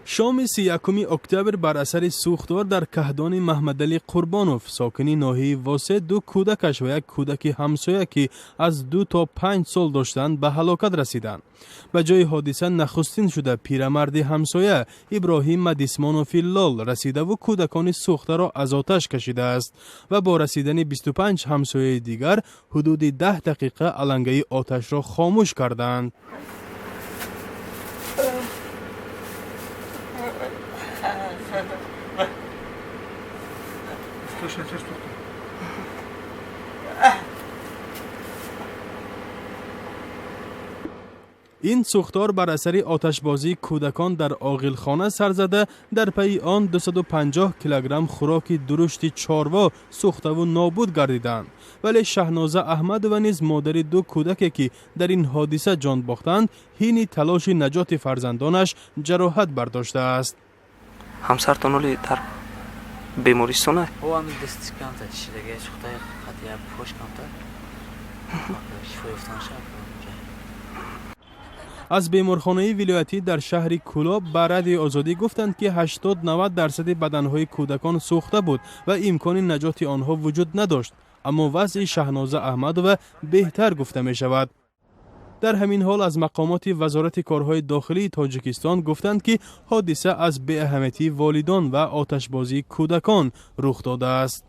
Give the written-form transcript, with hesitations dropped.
Шоми 31 октябр бар асари сӯхтор дар каҳдони Маҳмадалӣ Қурбонов, сокини ноҳияи Восе, ду кӯдакаш ва як кӯдаки ҳамсоя, ки аз 2 то 5 сол доштанд, ба ҳалокат расиданд. Ба ҷои ҳодиса нахустин шуда пирамарди ҳамсоя Иброҳим Мадисмонови лол расидаву кӯдакони сӯхтаро аз оташ кашидааст ва бо расидани 25 ҳамсояи дигар ҳудуди 10 дақиқа алангаи оташро хомӯш карданд. Ин сӯхтор бар асари оташбозии кӯдакон дар оғилхона сар зада, дар пайи он 250 килограмм хӯроки дурушти чорво сӯхтаву нобуд гардиданд. Вале Шаҳноза Аҳмадова низ, модари ду кӯдаке, ки дар ин ҳодиса ҷон бохтанд, ҳини талоши наҷоти фарзандонаш ҷароҳат бардоштааст. Ҳамсартон ҳоли дар бемористона? Дасти камта шидаги сӯхтаи қатия, пош камта шифо ёфтанша. Аз беморхонаи вилоятӣ дар шаҳри Кӯлоб ба Радиои Озодӣ гуфтанд, ки 80-90 дарсади баданҳои кӯдакон сӯхта буд ва имкони наҷоти онҳо вуҷуд надошт, аммо вазъи Шаҳноза Аҳмадова беҳтар гуфта мешавад. Дар ҳамин ҳол аз мақомоти Вазорати корҳои дохилии Тоҷикистон гуфтанд, ки ҳодиса аз беаҳамиятии волидон ва оташбозии кӯдакон рух додааст.